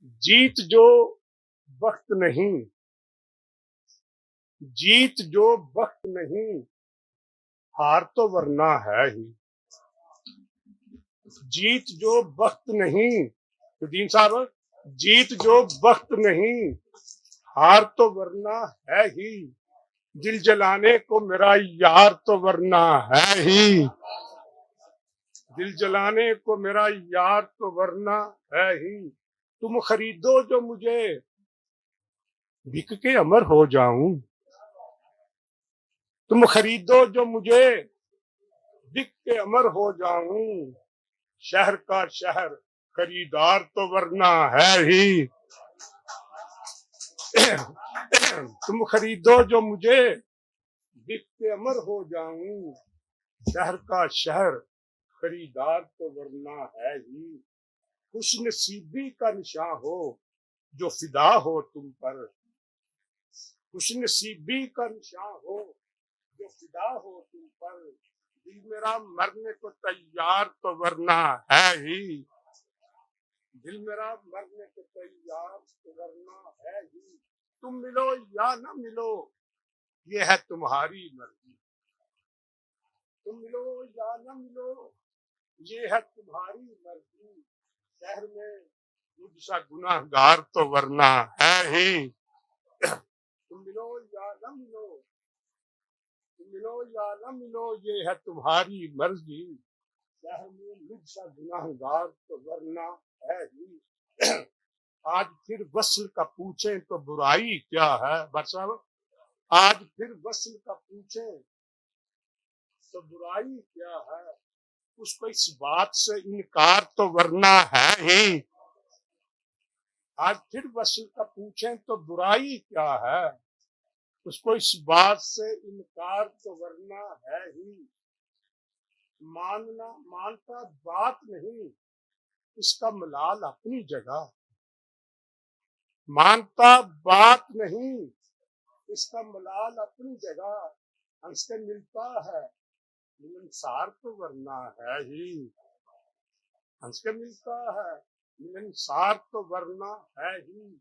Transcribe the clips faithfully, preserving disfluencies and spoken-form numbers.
جیت جو بخت نہیں، جیت جو بخت نہیں، ہار تو ورنہ ہے ہی۔ جیت جو بخت نہیں، تو دین صاحب، جیت جو بخت نہیں، ہار تو ورنہ ہے ہی۔ دل جلانے کو میرا یار تو ورنہ ہے ہی۔ دل جلانے کو میرا یار تو ورنہ ہے ہی۔ تم خریدو جو مجھے، بک کے امر ہو جاؤں۔ تم خریدو جو مجھے، بک کے امر ہو جاؤں۔ شہر کا شہر خریدار تو ورنہ ہے ہی۔ تم خریدو جو مجھے، بک کے امر ہو جاؤں۔ شہر کا شہر خریدار تو ورنہ ہے ہی۔ خوش نصیبی کا نشان ہو جو فدا ہو تم پر۔ خوش نصیبی کا نشان ہو جو فدا ہو تم پر۔ دل میرا مرنے کو تیار تو ورنہ ہے ہی۔ دل میرا مرنے کو تیار تو ورنہ ہے ہی۔ تم ملو یا نہ ملو، یہ ہے تمہاری مرضی۔ تم ملو یا نہ ملو، یہ ہے تمہاری مرضی۔ شہر میں مجھ سا گناہ گار تو ورنہ ہے ہی۔ تم ملو یا نہ ملو، تم ملو یا نہ ملو، یہ ہے تمہاری مرضی۔ شہر میں مجھ سا گناہ گار تو ورنہ ہے ہی۔ آج پھر وصل کا پوچھیں تو برائی کیا ہے؟ بادشاہ، آج پھر وصل کا پوچھیں تو برائی کیا ہے؟ اس کو اس بات سے انکار تو ورنہ ہے ہی۔ آج پھر وصل کا پوچھیں تو برائی کیا ہے؟ اس کو اس بات سے انکار تو ورنہ ہے ہی۔ ماننا مانتا بات نہیں، اس کا ملال اپنی جگہ۔ مانتا بات نہیں، اس کا ملال اپنی جگہ۔ ہنس کے ملتا ہے، ملنسار تو ورنہ ہے ہی۔ ہنس کے ملتا ہے، ملنسار تو ورنہ ہے ہی۔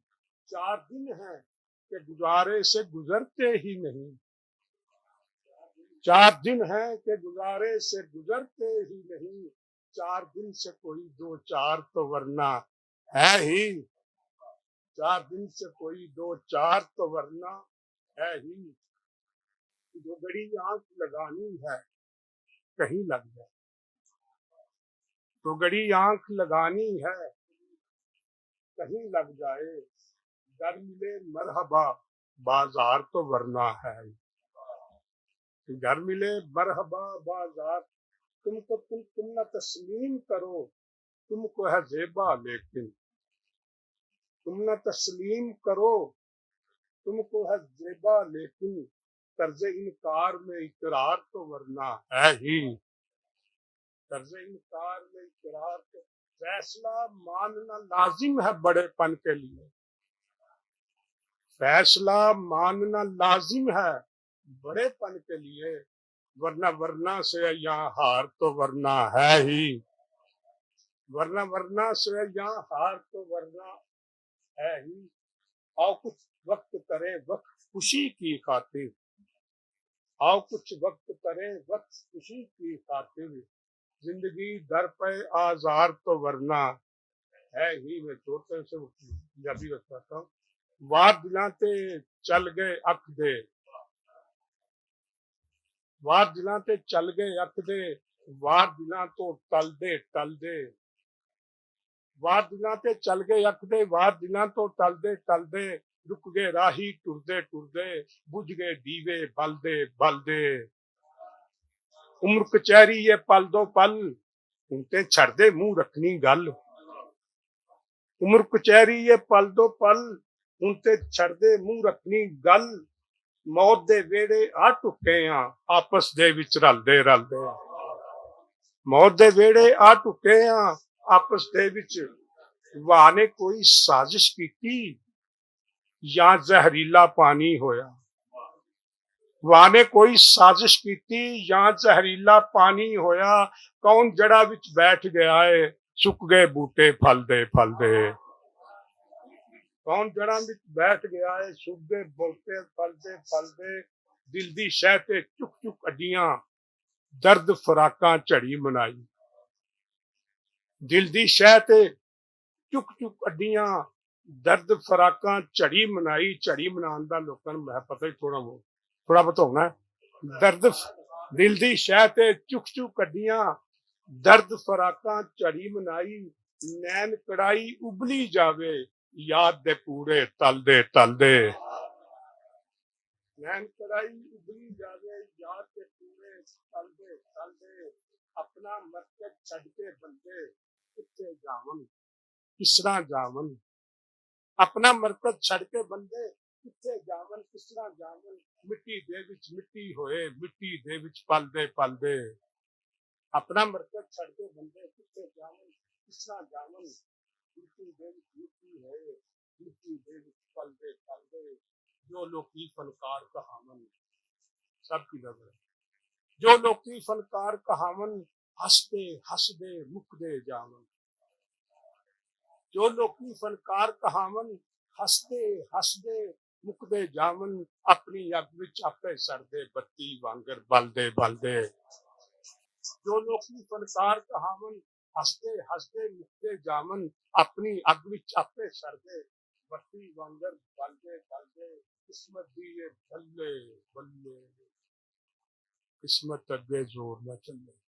چار دن ہیں کہ گزارے سے گزرتے ہی نہیں۔ چار دن ہیں کہ گزارے سے گزرتے ہی نہیں۔ چار دن سے کوئی دو چار تو ورنہ ہے ہی۔ چار دن سے کوئی دو چار تو ورنہ ہے ہی۔ جو گھڑی آنکھ لگانی ہے، کہیں لگ جائے۔ تو گھڑی آنکھ لگانی ہے، کہیں لگ جائے۔ گھر ملے مرحبا، بازار تو ورنہ ہے۔ گھر ملے مرحبا بازار، تم کو تم، تم نہ تسلیم کرو، تم کو ہے زیبا لیکن، تم نہ تسلیم کرو، تم کو ہے زیبا لیکن، طرز انکار میں اقرار تو ورنہ ہے ہی۔ طرز انکار میں اقرار تو، فیصلہ ماننا لازم ہے بڑے پن کے لیے۔ فیصلہ ماننا لازم ہے بڑے پن کے لیے، ورنہ، ورنہ سے یہاں ہار تو ورنہ ہے ہی۔ ورنہ، ورنہ سے یہاں ہار تو ورنہ ہے ہی۔ آؤ کچھ وقت کریں وقت خوشی کی خاطر۔ آؤ کچھ وقت کریں وقت خوشی کی خاطر۔ زندگی در پہ آزار تو ورنہ ہے ہی۔ میں چھوٹے سے پنجابی رکھتا تھا۔ وار دلاں تے چل گئے اکھ دے، وار دلاں تے چل گئے اکھ دے، وار دلاں تو ٹل دے، ٹل دے۔ وار دلاں تے چل گئے اکھ دے، وار دلاں تو ٹل دے، ٹل دے۔ رک گئے راہی ٹردے، ٹردے۔ بجھ گئے دیوے بلدے، بلدے۔ عمر کچہری یہ پل دو پل، ہن تے چھڑ دے منہ رکھنی گل۔ عمر کچہری یہ پل دو پل، ہن تے چھڑ دے منہ رکھنی گل۔ موت دے ویڑے آ ٹکے آں، آپس دے وچ رلدے رلدے۔ موت دے ویڑے آ ٹکے آں، آپس دے وچ۔ واہ نے کوئی سازش کیتی، یا زہریلا پانی ہویا۔ واہ نے کوئی سازش کیتی یا زہریلا پانی ہویا۔ کون جڑا وچ بیٹھ گیا ہے، سک گئے بوٹے پھل دے، پھل دے۔ کون جڑاں وچ بیٹھ گیا ہے، سکھ دے بولتے پھلدے پھلدے، دل دی شہ تے چک چک اڈیاں، درد فراقاں جھڑی منائی۔ دل دی شہ تے چک چک اڈیاں، درد فراقاں جھڑی منائی۔ جھڑی منان دا لوکاں نوں میں پتہ ہی تھوڑا بہت، تھوڑا بہت ہونا ہے۔ درد ف-، دل دی شہ تے چک چک اڈیاں، درد فراقاں جھڑی منائی۔ نین کڑائی ابلی جاوے، یاد دے پورے تل دے تل دے۔ نین کڑائی ابلی جاوے، یاد دے پورے تل دے تل دے۔ اپنا مرکز چھڈ کے بندے کتھے جاون، کس طرح جاون؟ اپنا مرکز چھڈ کے بندے کتھے جاون، کس طرح جاون؟ مٹی دے وچ مٹی ہوئے، مٹی دے وچ پل دے پل دے۔ اپنا مرکز چھڈ کے بندے کتھے جاون، کس طرح جاون؟ مٹی دے وچ مٹی ہوئے، مٹی دے وچ پل دے پل دے۔ جو لوکی فنکار کہاون، سب کی نظر ہے۔ جو لوکی فنکار کہاون، ہسدے ہسدے مکدے جاون۔ جو لوکی فنکار کہاون، ہسدے ہسدے مکدے جاون۔ اپنی اگ وچ آپے سڑدے، بتی وانگر بلدے بلدے۔ جو لوکی فنکار کہاون، ہسدے ہسدے مکدے جاون۔ اپنی اگ وچ آپے سڑدے، بتی وانگر بلدے بلدے۔ قسمت دی اے بلے بلے، قسمت اگے زور نہ چلے۔